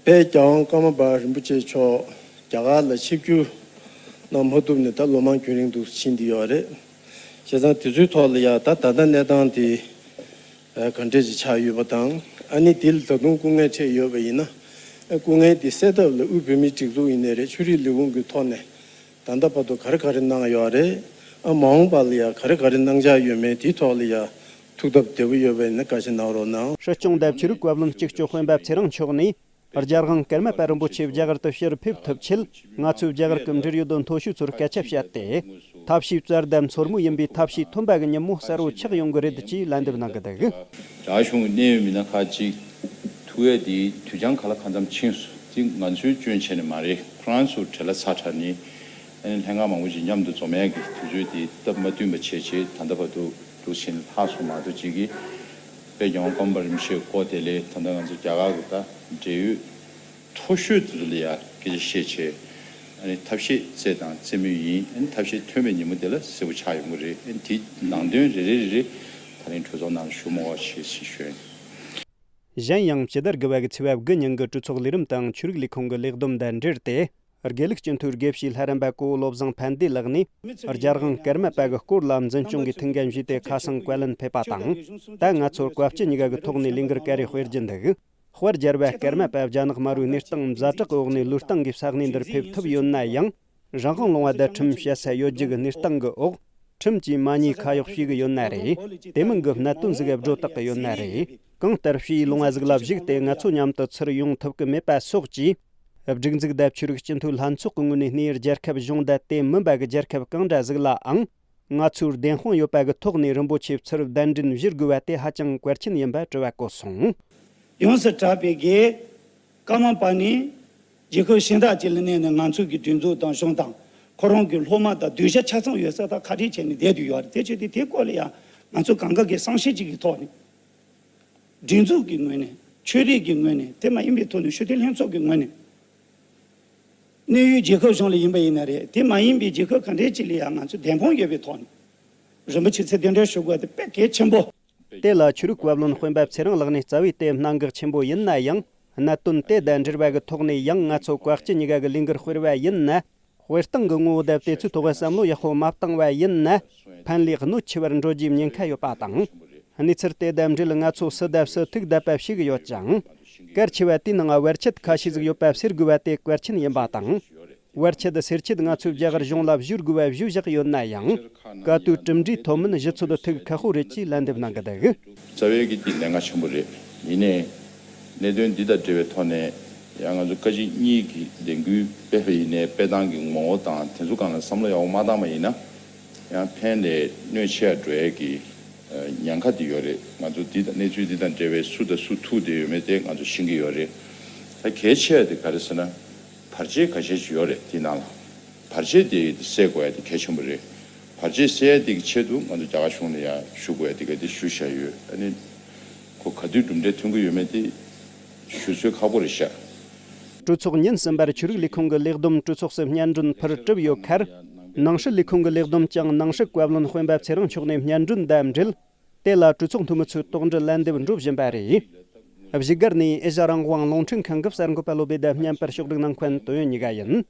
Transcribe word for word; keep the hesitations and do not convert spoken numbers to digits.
ལྷའི་རྒྱལ་དབང་ཀརྨ་པ་རིན་པོ་ཆེ་མཆོག་རྒྱ་གར་ལ་ཆིབས་བསྒྱུར་གནང་མ་ཐུབ་ནས་ད་ལོ་མང་རྒྱུན་རིང་དུ་ཕྱིན་བསྡད་ཡོད་རེད། བྱས་ཙང་དེ་ཚོའི་ཐོག་ལ་ཡ་ད་ད་ལྟ་གནས་སྟངས་དེ་ག་འདྲས་ཅིག་ཆགས་ཡོད་པ་དང་། ཨ་ནི་དེ་ལ་ད་དུང་སྐུ་ངལ་འཕྲད་ཡོད་པ་ཡིན་ན། སྐུ་ངལ་དེ་སེལ་ཐབས་ལ་དབུས་བོད་མིའི་སྒྲིག་འཛུགས་ཡིན་ནའི་རེད། ཆོས་རིག་ལས་ཁུངས་ཀྱི་ཐོག་ནས་ད་ལྟ་བར་དུ་ག་རེ་ག་རེ་གནང་ཡོད་རེད། ཨ་མ་འོངས་པ་ལ་ཡ་ག་རེ་ག་རེ་གནང་འཆར་ཡོད་མེད་དེའི་ཐོག་ལ་ཡ་ཐུགས་སྟབས་བདེ་པོ་ཡོད་པ་ཡིན་ན་བཀའ་ཞིག་གནང་རོགས་གནང་། སྲིད་སྐྱོང་དང་ཆོས་རིག་བཀའ་བློན་གཅིག་ལྕོགས་སྤེན་པ་ཚེ་རིང་མཆོག་ནས། རྒྱལ་དབང་ཀརྨ་པ་རིན་པོ་ཆེ་རྒྱ་གར་དུ་ཕྱིར་ཕེབས་ཐུབ་ཆེད། ང་ཚོས་རྒྱ་གར་གྱི་འབྲེལ་ཡོད་མཐོ་ཤོས་ཚོར་སྐད་ཆ་བཤད་དེ། ཐབས་ཤེས་གསར་དང་འཚོ་བར་ཡིན་པའི་ཐབས་ཤེས་ཐོན་པ་གི་ཉིན་མོ་གསལ་བོ་ཆགས་ཡོང་གི་རེད་ཅེས་ལན་འདེབས་གནང་གི་འདུག། རྒྱ་གཞུང་གི་གནད་ཡོད་མི་སྣ་ཁག་ཅིག་ཐུག་ཡས་དེ་དུས་འགྱངས་ག་ལ་གང་འཚམ་ཕྱིན་སོང་། དེ་ང་ཚོའི་སྐྱོན་བྱས་ནས་མ་རེད། ཁོ་རང་ཚོ་བྲེལ་བ་ཚ་དྲགས་ནས་ཨ་ནི་ལྷན་ཁང་མང་པོ་ཞིག་མཉམ་དུ་འཛོམས་ཡས་ཀྱི་དུས་ཚོད་དེ་སྟབས་མ་བསྟུན་པ་བྱས་བྱས་ད་ལྟ་བར་དུ་འདུག་ཕྱིན་ལྷག་སོང་མ་གཏོགས་ཅིག་གིས་དཔལ་རྒྱལ་དབང་ཀརྨ་པ་རིན་པོ་ཆེ་སྐོར་དེ་ལས་ད་ལྟ་ང་ཚོ་རྒྱ་གར་གྱི་ད་འབྲེལ་ཡོད་མཐོ་ཤོས་དེ་ཚོ་ལ་ཡ་སྐད་ཆ་བཤད་བྱས། ཨ་ནི་ཐབས་ཤེས་བཙལ་དང་བཙལ་མུས་ཡིན། ཨ་ནི་ཐབས་ཤེས་ཐོན་པའི་ཉིན་མོ་དེ་ལ་གསལ་པོ་ཆགས་ཡོང་གི་རེད། ཨ་ནི་དེའི་ནང་དོན་རེ་རེ་རེ་རེ་ད་རིང་གྲོས་ཚོགས་ནང་ཞུ་མོ་བ་ཞེས་ཞུས་ཞུས། གཞན་ཡང་ཕྱི་ཟླ་དགུ་པ་གི་ཚེས་པ་དགུ་ཉིན་གྱི་གྲོས་ཚོགས་ལས་རིམ་དང་ཆོས་རིག་ལས་ཁུངས་ཀྱི་ལས་བསྡོམས་དང་འབྲེལ་ཏེ། དགེ་ལུགས་སྤྱི་འཐུས་དགེ་བཤེས་ལྷ་རམས་པ་གོ་བོ་བློ་བཟང་ཕན་བདེ་ལགས་ནས། རྒྱལ་དབང་ཀརྨ་པ་གི་སྐོར་ལ་འཛིན་སྐྱོང་གི་ཐུགས་འགན་ཞུས་ཏེ་ཁ་སང་བཀའ་ལན་ཕེབས་པ་དང་། ད་ང་ཚོར་བཀའ་སྤྱི་གཉིས་ཀ་གི་ཐོག་ནས་ལས་འགུལ་ག་རེ་སྤེལ་རྒྱུ་འདུག། དཔལ་རྒྱལ་བ་ཀརྨ་པ་རྒྱ་ནག་དམར་པོའི་གནས་སྟངས་ཛ་དྲག་གི་འོག་ནས་ལུས་སྟེང་གི་ས་གནས་འདིར་ཕེབས་ཐུབ་ཡོད་ན་ཡང་། རང་དབང་ལུང་པ་དང་ཁྲིམས་བཤད་ས་ཡོད་རྒྱུ་གི་གནས་སྟངས་ཀྱི་འོག། ཁྲིམས་ཀྱིས་མ་ཉེས་ཁ་གཡོགས་བྱེད་གི་ཡོད་ན་རེད། དེ་མིན་གྱི་གནད་དོན་ཟིག་སྒྲོ་བཏགས་གི་ཡོད་ན་རེད། གང་ལྟར་ཕྱིའི་ལུང་པ་ཟིག་ལ་བཞུགས་ཏེ་ང་ཚོ་མཉམ་དུ་ཚུར་ཡོང་ཐུབ་གི་མེད་པ་སོགས་ཀྱིས། སྒྲིག་འཛུགས་དང་ཆོས་རིག་སྤྱི་འཐུས་ལྷན་ཚོགས་ཀྱི་ངོས་ནས་ནི་རྒྱལ་ཁབ་གཞུང་དང་དེ་མིན་པ་གི་རྒྱལ་ཁབ་གང་འདྲ་ཟིག་ལའང་། ང་ཚོའི་བདེན་དཔང་ཡོད་པ་གི་ཐོག་ནས་རིན་པོ་ཆེ་ཚུར་གདན་འདྲེན་ཞུ་དགོས་པ་དེ་ཧ་ཅང་གལ་ཆེན་ཡིན་པ་དྲི་བ་བཀོད་སོང་། ཡོངས་སུ་གྲགས་པའི་དགེ། ཀརྨ་པ་ནི། རྒྱལ་ཁབ་གཞན་དག་ཅིག་ལ་གནས་ནས་ང་ཚོ་གི་སྒྲིག་འཛུགས་དང་གཞུང་དང་། ཁོ་རང་གི་སློབ་མ་དང་གདུལ་བྱ་ཆ་ཚང་ཡོད་ས་དང་ཁ་བྲལ་བྱས་ནས་བསྡད་དུ་ཡོད་རེད། དེ་བྱས་ཏེ་དེའི་སྐོར་ལ་ཡང་ང་ཚོ་གང་ག་གི་བསམ་ཤེས་ཅིག་གི་ཐོག་ནས། སྒྲིག་འཛུགས་ཀྱི་ངོས་ནས། ཆོས་རིག་གི་ངོས་ནས། དེ་མ་ཡིན་པའི་ཐོག་ནས་ཆོས་དད་ལྷན་ཚོགས་ཀྱི་ངོས་ནས། གནས་ཡུལ་རྒྱལ་ཁབ་གཞུང་ལ་ཡིན་པ་ཡིན་ན་རེད། དེ་མ་ཡིན་པའི་རྒྱལ་ཁབ་ག་འདྲས་ཅིག་ལ་ཡང་ང་ཚོས་བདེན་དཔང་ཡོད་པའི་ཐོག་ནས་རིན་པོ་ཆེ་ཚུར་གདན་འདྲེན་ཞུ་དགོས་དེ་དཔེ་གལ་ཆེན་པོ། དེ་ལ་ཆོས་རིག་བཀའ་བློན་སྤེན་པ་ཚེ་རིང་ལགས་ནས་རྩ་བའི་དེ་གནད་འགག་ཆེན་པོ་ཡིན་ན་ཡང་། གནད་དོན་དེ་དང་འབྲེལ་བ་གི་ཐོག་ནས་ཡང་ང་ཚོ་བཀའ་སྤྱི་གཉིས་ཀ་གི་ལས་འགུལ་སྤེལ་བ་ཡིན་ན། དཔེ་སྟེང་གི་ངོ་བོ་དང་དེ་ཚོའི་ཐོག་བསམ་བློ་ཡག་པོ་མ་བཏང་བ་ཡིན་ན། ཕན་ལས་གནོད་ཆེ་བར་འགྲོ་རྒྱུའི་ཉེན་ཁ་ཡོད་པ་དང་། གནས་ཚུལ་དེ་དང་འབྲེལ་ང་ཚོ་སུ་དང་སུ་ཐུག་བསྡད་པ་ཞིག་ཡོད་ཀྱང་། གལ་ཆེ་བ་དེའི་ནང་བར་ཆད་ཁ་ཤས་ཟིག་ཡོད་པ་སེལ་དགོས་པ་དེ་གལ་ཆེན་ཡིན་པ་དང་། བར་ཆད་སེལ་ཆེད་ང་ཚོས་རྒྱ་གར་གཞུང་ལ་ཞུ་དགོས་པ་ཞུ་བཞག་ཡོད་ན་ཡང་། བཀའ་བསྡུར་གྲུབ་འབྲས་ཐོན་མིན་གཞི་ཚོད་ཐུག་ཁག་པོ་རེད་ཅེས་ལན་འདེབས་གནང་གི་འདུག། རྩ་བའི་གི་དེ་གནད་འགག་ཆེན་པོ་རེད། ཡིན་ནའི། གནད་དོན་འདི་དང་འབྲེལ་བའི་ཐོག་ནས་ཡང་ང་ཚོ་བཀའ་སྤྱི་གཉིས་ཀྱི་ལས་འགུལ་སྤེལ་བ་ཡིན་ནའི་སྤེལ་སྟངས་ཀྱི་ངོ་བོ་དང་དེ་ཚོ་སྒང་ལ་བསམ་བློ་ཡག་པོ་མ་བཏང་བ་ཡིན་ན། ཡང་ཕན་ལས་གནོད་ཆེ་བ་འགྲོ་ཡས་ཀྱི་ཉེན་ཁ་དེ་ཡོད་རེད། ང་ཚོ་འདི་དང་གནས་ཚུལ་འདི་དང་འབྲེལ་བའི་སུ་དང་སུ་ཐུག་བསྡད་ཡོད་མེད་དེ་ང་ཚོ་ཤེས་ཀྱི་ཡོད་རེད། ད་གལ་ཆེ་བ་དེ་ག་རེ་ཟེར་ན། བར་ཆད་ཁ་ཤས་ཤིག་ཡོད་རེད་དེའི་ནང་ལ། བར་ཆད་དེ་སེལ་དགོས་ཡ་དེ་གལ་ཆེན་པོ་རེད། བར་ཆད་སེལ་ཡ་དེ་གི་ཆེད་དུ་ང་ཚོ་རྒྱ་གར་གཞུང་ལ་ཡ་ཞུ་དགོས་ཡ་དེ་ག་དེ་ཞུ་བཞག་ཡོད། ཨ་ནི། ཁོ་ག་དུས་གྲུབ་འབྲས་ཐོན་གི་ཡོད་མེད་དེ་ཞུ་སྲོལ་ཁག་པོ་རེད་ཤག། གྲོས་ཚོགས་ཉིན་གསུམ་པར་ཆོས་རིག་ལས་ཁུངས་ཀྱི་ལས་བསྡོམས་གྲོས་ཚོགས་སུ་སྙན་སྒྲོན་ཕུལ་གྲུབ་ཡོད་ཁར། ནང་སྲིད་ལས་ཁུངས་ཀྱི་ལས་བསྡོམས་ཀྱང་ནང་སྲིད་བཀའ་བློན་སྤེན་པ་ཚེ་རིང་མཆོག་ནས་སྙན་སྒྲོན་དང་འབྲེལ། དེ་ལ་གྲོས་ཚོགས་འཐུས་མི་ཚོས་དོགས་འདྲི་ལན་འདེབས་འགྲོ་བཞིན་པ་རེད། བཞུགས་སྒར་ནས་ཨེ་ཤ་རང་དབང་རླུང་འཕྲིན་ཁང་གི་གསར་འགོད་པ་བློ་བདེ་དང་བརྙན་པར་ཕྱོགས་སྒྲིག་གནང་མཁན་དོན་ཡོད་གཉིས་ཀ་ཡིན།